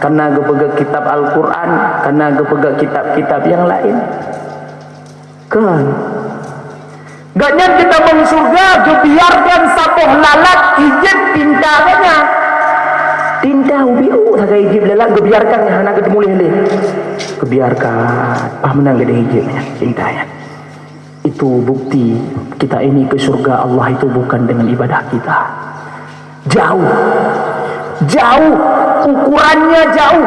kareuna geupeugah kitab Al-Qur'an, kareuna geupeugah kitab-kitab nyang laén?" Kon. Geuhnyan geutamong syeuruga geubiarkan saboh lalat ijép tinta geuhnyan. Tinta ubiôh sagai ijép lalat geubiarkan hana geutumuléh lé. Geubiarkan, paih meunan geudeh ijép nyan, tinta nyan. Itu bukti kita ini ke syurga Allah itu bukan dengan ibadah kita. Jauh. Jauh. Ukurannya jauh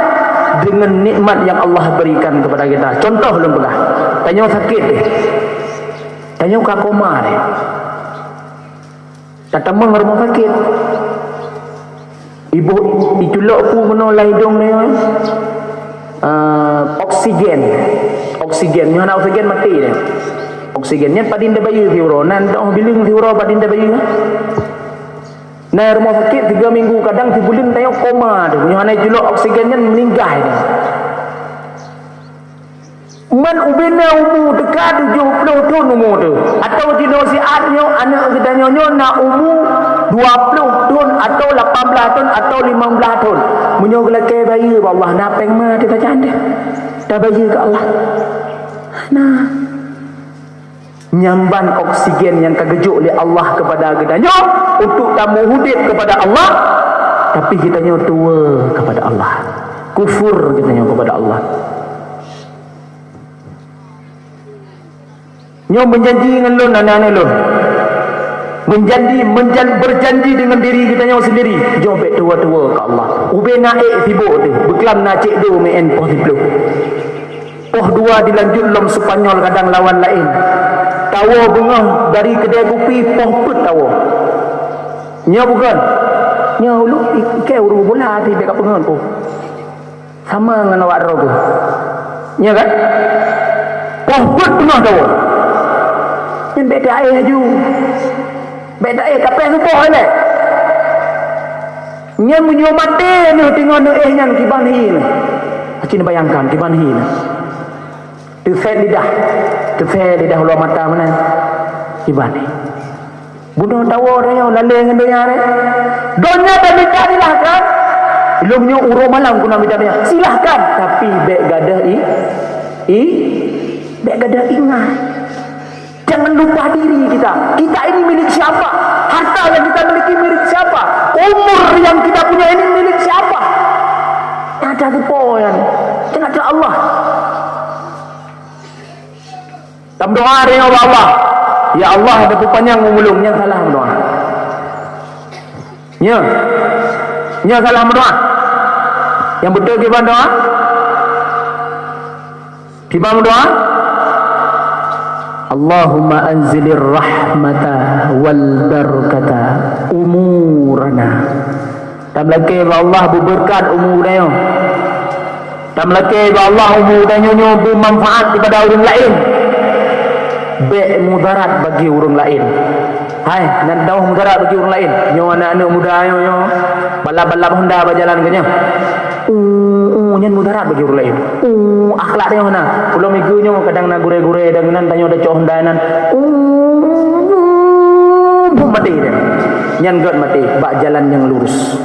dengan nikmat yang Allah berikan kepada kita. Contoh lôn peugah. Tanyoe sakét deh. Tanyoe ka koma deh. Tatamong rumoh sakét. Iboh iculok peue meunoe lam idong nyoe, eh, oksigen. Oksigen. Nyoe hana oksigen maté deh. Oksigen nyan padum tabayeue siuroe. Nan teuh bileueng siuroe padum tabayeue. Na rumoh sakét tiga minggu, kadang sibuleuen tanyoe koma deh. Nyoe hana iculok oksigen nyan meuninggai deh. Man ubena umu teuka tujoh ploh thon umu teuh. Atawa jinoe siat nyoe, aneuk geutanyoe nyoe na umu dua ploh thon, atawa lapan blaih thon, atawa limong blaih thon. Meunyoe geulakée bayeue bak Allah, na péng ma teuh tajan deh. Tabayeue keu Allah. Na. Nyang ban oksigen nyang ka geujok lé Allah keupada geutanyoe untuk tamuhudeb keupada Allah, tapi geutanyoe tuwoe keupada Allah. Kufur geutanyoe keupada Allah. Nyoe meujanji ngon lôn, aneuk-aneuk lôn. Meujanji, meujan-, berjanji dengan diri geutanyoe sendiri. Nyoe bék tuwoe-tuwoe keu Allah. Ubena ék sibok teuh, beuklam na cék do meu'en poh siploh. Poh dua dilanjut lom Spanyol kadang lawan laén. Tawoe beungoh dari keudè kupi poh peuet tawoe. Nyoe bukon. Nyoe ulôn i-, ikei ureueng bola teuh bék kapeungeut, oh. Sama ngon awak droe geuh. Nyoe kan? Poh peuet beungoh tawoe. Nyan bék taéh laju. Bék taéh, kapéh suboh ilée. Nyan meunyoe maté neuh teungoh neuéh nyan kiban hi neuh. Aci neubayangkan kiban hi neuh. Teusét lidah. Teusét lidah uloe mata meunan. Kiban hi. Bunoe tawoe tanyoe lalée ngon donya nyoe. Donya tamita silahkan. Lom nyoe uroe malam guna mita donya. Silahkan. Tapi bék gadôh i, i, bék gadôh ingat. Jangan lupa diri kita. Kita ini milik siapa? Harta yang kita miliki milik siapa? Umur yang kita punya ini milik siapa? Nyang atra teuh po nyan. Nyang atra Allah. Tameudoa lé Allah, Allah. Ya Allah, tapeupanyang umu lôn, nyan salah meudoa. Nyan. Nyan salah meudoa. Nyang beutôi kiban doa? Kiban doa? Allahumma anzilir rahmata wal barakata umurana. Tameulakée bak Allah beubeureukat umu tanyoe. Tameulakée bak Allah umu tanyoe nyoe beumanfaat keupada ureueng laén. Bék mudarat bagi ureueng laén. Hai, nan teuh mudarat bagi ureueng laén. Nyoe aneuk-aneuk muda nyoe, nyoe balap-balap Honda bak jalan geuh nyoe. Uh, uh, nyan mudarat bagi ureueng laén. Uh, akhlak tanyoe hana. Ulôn migeue nyoe kadang na gurée-gurée dan nan tanyoe tacok Honda nan. Uh, uh, maté dia. Nyan gét maté bak jalan nyang lurus.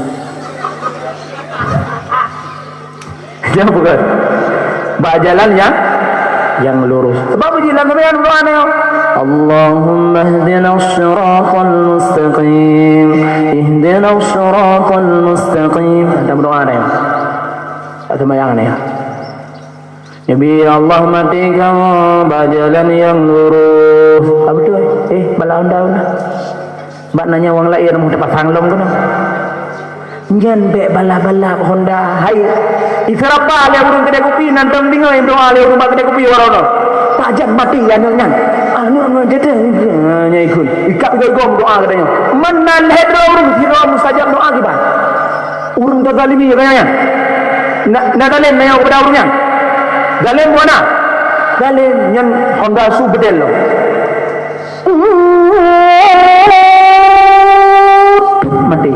Nyan bukon. Bak jalan nyang, nyang lurus. Sebab uji lam sampeyan doa nyoe. Allahumma ihdinas siratal mustaqim. Ihdinas siratal mustaqim. Dah berdoa dah. Tak sembahyang ni. Nabi, ya Allah, mati kamoe bak jalan nyang lurus. Ah, beutôi. Eh, bala Honda, Honda. Bak nanya wang laén rumoh teupasang lom keunoe. Nyan bék balap-balap Honda. Hai, iseurapa lé ureueng keudè kupi nan teudeungoe doa lé ureueng bak keudè kupi waroe nyoe. Pajan maté aneuk nyan. Aneuk nyan jadeh. Nyan ikheun. Ikab igom doa geutanyoe. Meunan lhèe droe ureueng sidroe mustajab doa kiban. Ureueng tazalimi geutanyoe nyan. Na, na zalem tanyoe keupada ureueng nyan. Zalem bukan na. Zalem nyan Honda su beudel lom. Maté.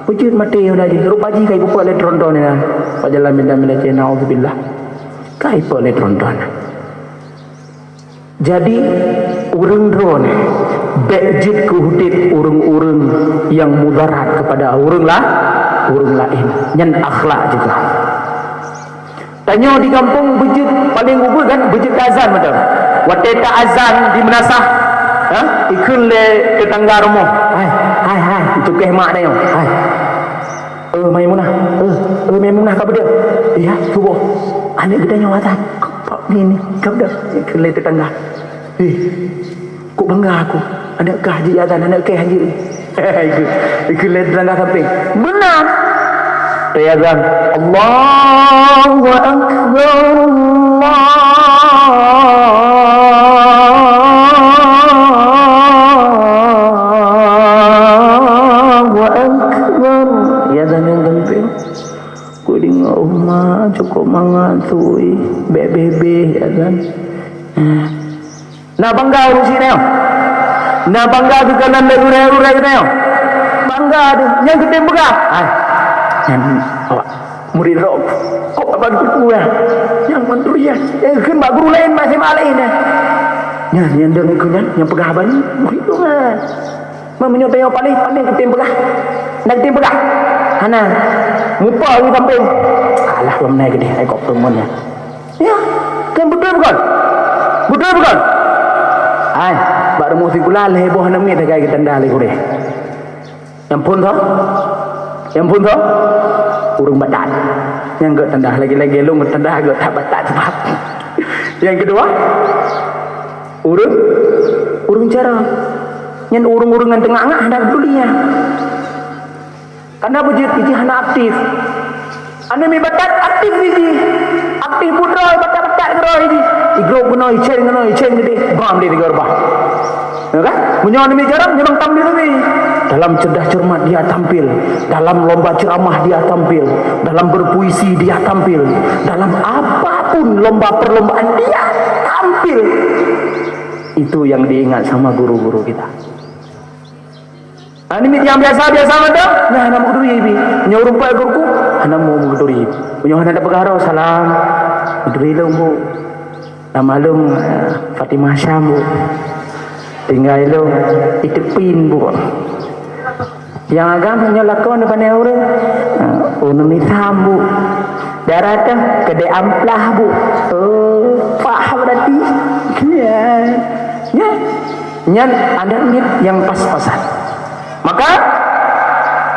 Peujeuet maté Honda jih. Rupa jih ka ipeubuet lé tronton nyan. Bak jalan Medan Aceh, naudzubillah. Ka ipeubuet lé tronton. Jadi, ureueng droeneuh bék jeuet keu udép ureueng-ureueng nyang mudarat keupada ureueng la-, ureueng laén. Nyan akhlak juga. Tanyoe di gampông beujeuet paleng ubeut kan, beujeuet taazan mantong. Watèe taazan di meunasah, ha, ikheun lé teutangga rumoh, "Hai, hai, hai, tukéh mak tanyoe, hai. Eh, Maimunah, eh, eh, Maimunah, ka beudeuh?" "Iya, suboh." "Aneuk geutanyoe azan." "Apa ni, ni, ka beudeuh?" Ikheun lé teutangga. "Eh, kok bangga aku, aneuk kah jeuet azan, aneuk kèe han jeuet." Ikheun, ikheun lé teutangga sampéng. Meunan. Teuazan, "Allahu Akbar, Allahu Akbar." Iazan nyang sampéng. Ku deungoe, "Oh, mak, cukôp mangat, sui. Bèk beh-beh iazan." Na bangga ureueng syiek nyoe. Na bangga geukalon lé gurèe-gurèe geutanyoe. Bangga teuh. Nyang geutem peugah. Hai. Nyan awak murit droe. Kok abang teungku ya? Nyang Manduri ya. Eh, kheun bak guru laén, bak S M A laén, eh. Nyan, nyan deungon keu nyan, nyang peugah haba nyan, murit tu nyan. Meunyoe tanyoe paléh, paléh geutem peugah. Nyan geutem peugah. Hana. Mupa ureueng sampéng. Alah, lom nai geudeh, ai kok peue nyan. Ya, kan beutôi bukan? Beutôi bukan? Hai, bak rumoh sikula lhèe boh aneuk miet tagai geutanda lé gurèe. Nyang phôn soe? Nyang phôn soe? Ureueng batat. Nyang gèt tanda lagèe-lagèe lôn gèt tanda gèt that batat sabab. Nyang keudua, ureueng, ureueng cara. Nyan ureueng-ureueng nyang teungak-ngak hana peuduli nyan. Karena beujeuet jih hana aktif. Aneuk miet batat aktif jih. Aktif putroe batat-batat keudroe jih. Igrob keunoe, icen keunoe, icen keudeh. Bam lé tiga reubah. Ya kan? Meunyoe aneuk miet jarang, memang tampil sabe. Dalam cerdas cermat dia tampil, dalam lomba ceramah dia tampil, dalam berpuisi dia tampil, dalam apapun lomba perlombaan dia tampil. Itu yang diingat sama guru-guru kita. Aneuk miet nyang biasa-biasa mantong, nyan hana meukeuduri pih. Nyoe ureueng peuet geuruku, hana meukeuduri. Meunyoe hana tapeugah droe, salam. Keuduri lôn, Bu. Nama lôn, eh, Fatimah Syam, Bu. Tinggai lôn Itepin, Bu. Nyang agam nyoe lakoe neupané ureueng, eh, ureueng misam, Bu. Daerah teuh keudè amplah, Bu. Oh, pah berarti. Ya. Ya. Nyan aneuk miet nyang pas-pasan. Maka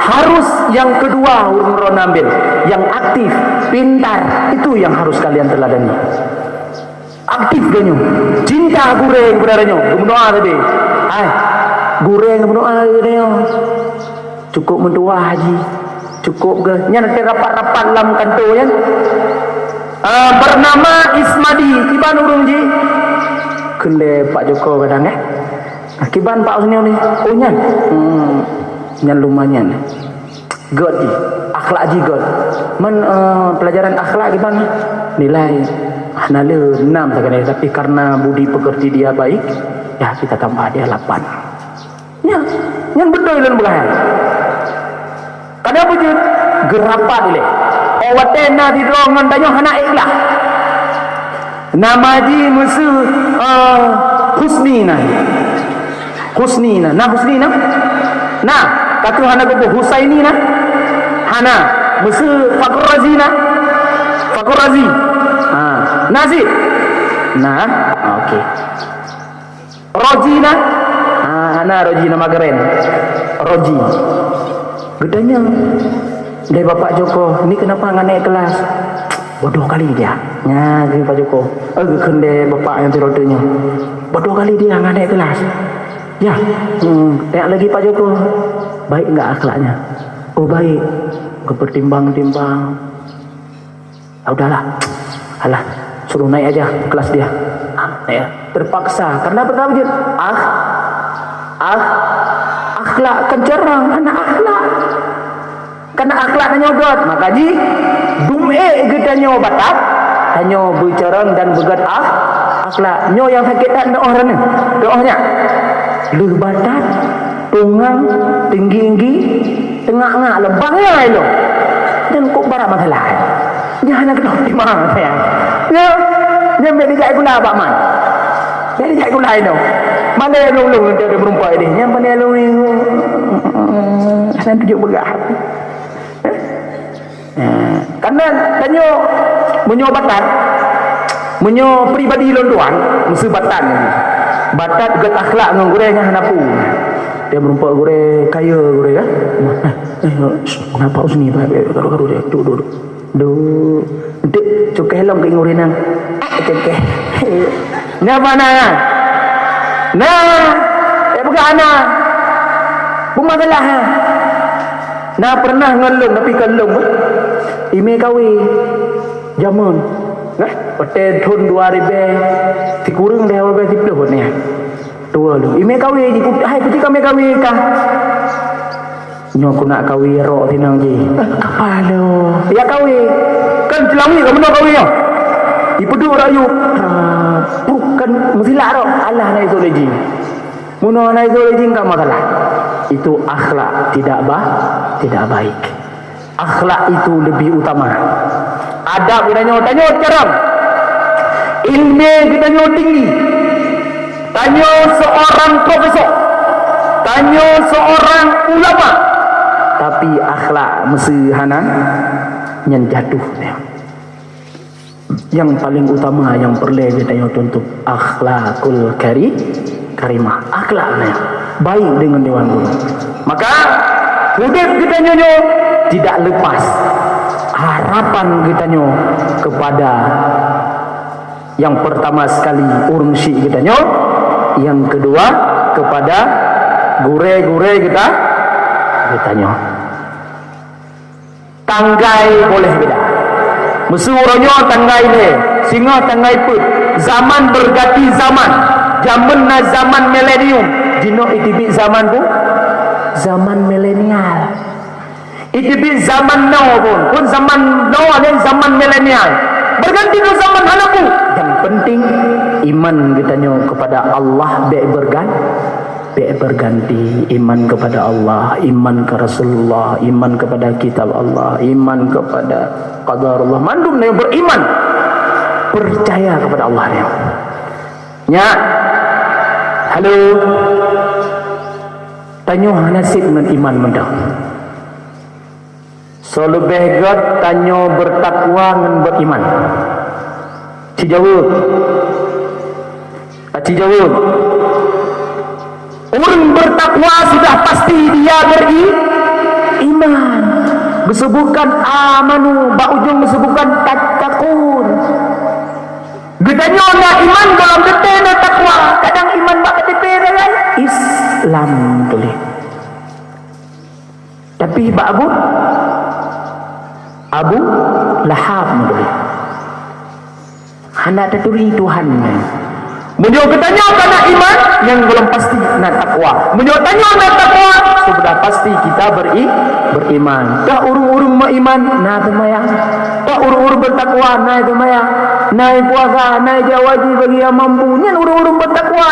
harus yang kedua ureueng droeneuh ambil, yang aktif, pintar, itu yang harus kalian teladani. Aktif geutanyoe, cinta gurèe keupada tanyoe, geumeudoa sabe. Hai, gurèe geumeudoa keu tanyoe. Cukup meutuwah jih, cukup geuh. Nyan rapat-rapat lam kanto nyan. Ah, bernama Ismadi, kiban ureueng jih. Kheun lé Pak Joko kadang, eh. Ah, kiban Pak Husni ni. Oh, nyan. Hmm, nyan lumayan. Gèt jih, akhlak jih gèt. Man, eh, pelajaran akhlak kiban nilai hana le enam sagai, tapi karena budi pekerti dia baik, ya kita tambah dia lapan. Nyan, nyan beutôi lôn peugah nyan. Kadang beujeuet geurapat ilèe. Oh, watèe na sidroe ngon tanyoe hana ikhlas. Nama jih meuseu, eh, Husni na. Husni na. Na Husni na? Na. Ka keuh hana geupeu Husaini na? Hana. Meuseu Fakhr Razi na? Fakhr Razi. Ha. Na cit? Na. Ha, okey. Roji na? Ah, hana Roji nama keren. Roji. Geutanyong lé Bapak Joko, "Ni kenapa nggak naik kelas?" "Bodoh kali dia." Nya, geukheun Pak Joko. Eh, geukheun lé bapak nyang sidroe teuk nyoe. "Bodoh kali dia nggak naik kelas." Ya. Hmm, tanya lagi Pak Joko. "Baik nggak akhlaknya?" "Oh, baik." Geupeutimbang-timbang. "Ah, udahlah. Alah, suruh naik aja kelas dia." Ah, ya. Terpaksa. Karena pertama dia, ah, ah, akhlak kan cerang, hana akhlak. Karena akhlak tanyoe gèt, maka jih dum ék geutanyoe batat, tanyoe beucarang dan beugèt ah, akhlak. Nyoe nyang sakét that neuôh droeneuh. Neuôh nyak. Lheueh batat, tungang, tinggi-tinggi, teungak-ngak lom, bangai lom. Dan kok barat masalah, eh? Nyan hana keudroe timang, sayang. Nyan, nyan bèk dijak gula bak man. Bèk dijak gula inoe. Malèe lôn-lôn teuh meureumpok idéh. Nyan pandai lôn ni. Hana tujoh peugah. Eh? Eh, karena tanyoe meunyoe batat, meunyoe pribadi lôn tuan, meuseu batat nyan. Batat gèt akhlak ngon gurèe nyan hana peue. Dia meureumpok gurèe, kaya gurèe, ya. Eh, eh, kenapa Husni, Pak? Karu-karu dia. Duduk, duduk. Duh, enteuk cukèh lom keu inggong rinang. Eh, cukèh. Nyan apa na? Nah, eh, peugah na. Peue masalah, ha? Na pernah ngon lôn, tapi kon lôn, eh. Imè kawé. Jameun. Nah, watèe thôn dua ribèe sikureueng deh, dua ribèe siplôh buet nyan. Dua lôn. Imè kawé, hai, peutika mè kawé kah? Nyoe keuneuk kawé rot sinong jih. Eh, kapalo. Ya kawé. Kan Ceulangwi ka meunoe kawé nyoe. Ipeuduek rakyat. Bukan meusilak rot. Alah na iso lé jih. Meunoe na iso lé jih ka masalah. Itu akhlak tidak ba-, tidak baik. Akhlak itu lebih utama. Adab geutanyoe, tanyoe carông. Ilmu geutanyoe tinggi, tanyoe seorang profesor, tanyoe seorang ulama, tapi akhlak meuseuhana nyan jatuh. Nyang paling utama nyang peureulée geutanyoe tuntut, akhlakul kari-, karimah. Akhlak nyan baik deungon dewan guru. Maka, udeb geutanyoe nyoe tidak lepas harapan geutanyoe kepada yang pertama sekali ureuëng syik geutanyoe, yang kedua kepada gurée-gurée geuta-, geutanyoe. Tanggai boleh beda. Meuseu uroe nyoe tanggai lhée, singoh tanggai peuet. Zaman berganti zaman. Jameun na zaman milenium, jinoe iteubiet zaman peue? Zaman milenial. Iteubiet zaman now pun, pun zaman now ada zaman milenial. Berganti dengan zaman hana peue. Yang penting iman geutanyoe kepada Allah bék bergan-, Bék berganti iman kepada Allah, iman ke Rasulullah, iman kepada kitab Allah, iman kepada qadarullah. Mandum nyang beriman, percaya kepada Allah nyan. Nyak, halo. Tanyoe hana sép ngon iman mantong. Soe leubeh gét tanyoe bertakwa ngon beriman? Sijaweueb. Sijaweueb. Ureuëng bertakwa sudah pasti dia beri-, iman. Geusebutkan amanu, bak ujong geusebutkan tattaqun. Geutanyoe na iman, gohlom teuntée na takwa. Kadang iman bak K T P laén, Islam tuléh. Tapi bak Abu, Abu Lahab meutuléh. Hana taturi Tuhan nyan. Meunyoe geutanyoe ka na iman, nyang gohlom pasti na takwa. Meunyoe tanyoe na takwa, sudah pasti kita beri-, beriman. Toh ureuëng-ureuëng meuiman, na seumayang. Toh ureuëng-ureuëng bertakwa, na seumayang. Na puasa, na jak haji bagi nyang mampu. Nyan ureuëng-ureuëng bertakwa.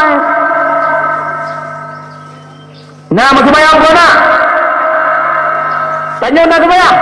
Na meuseumayang bunoe na? Tanyoe na seumayang?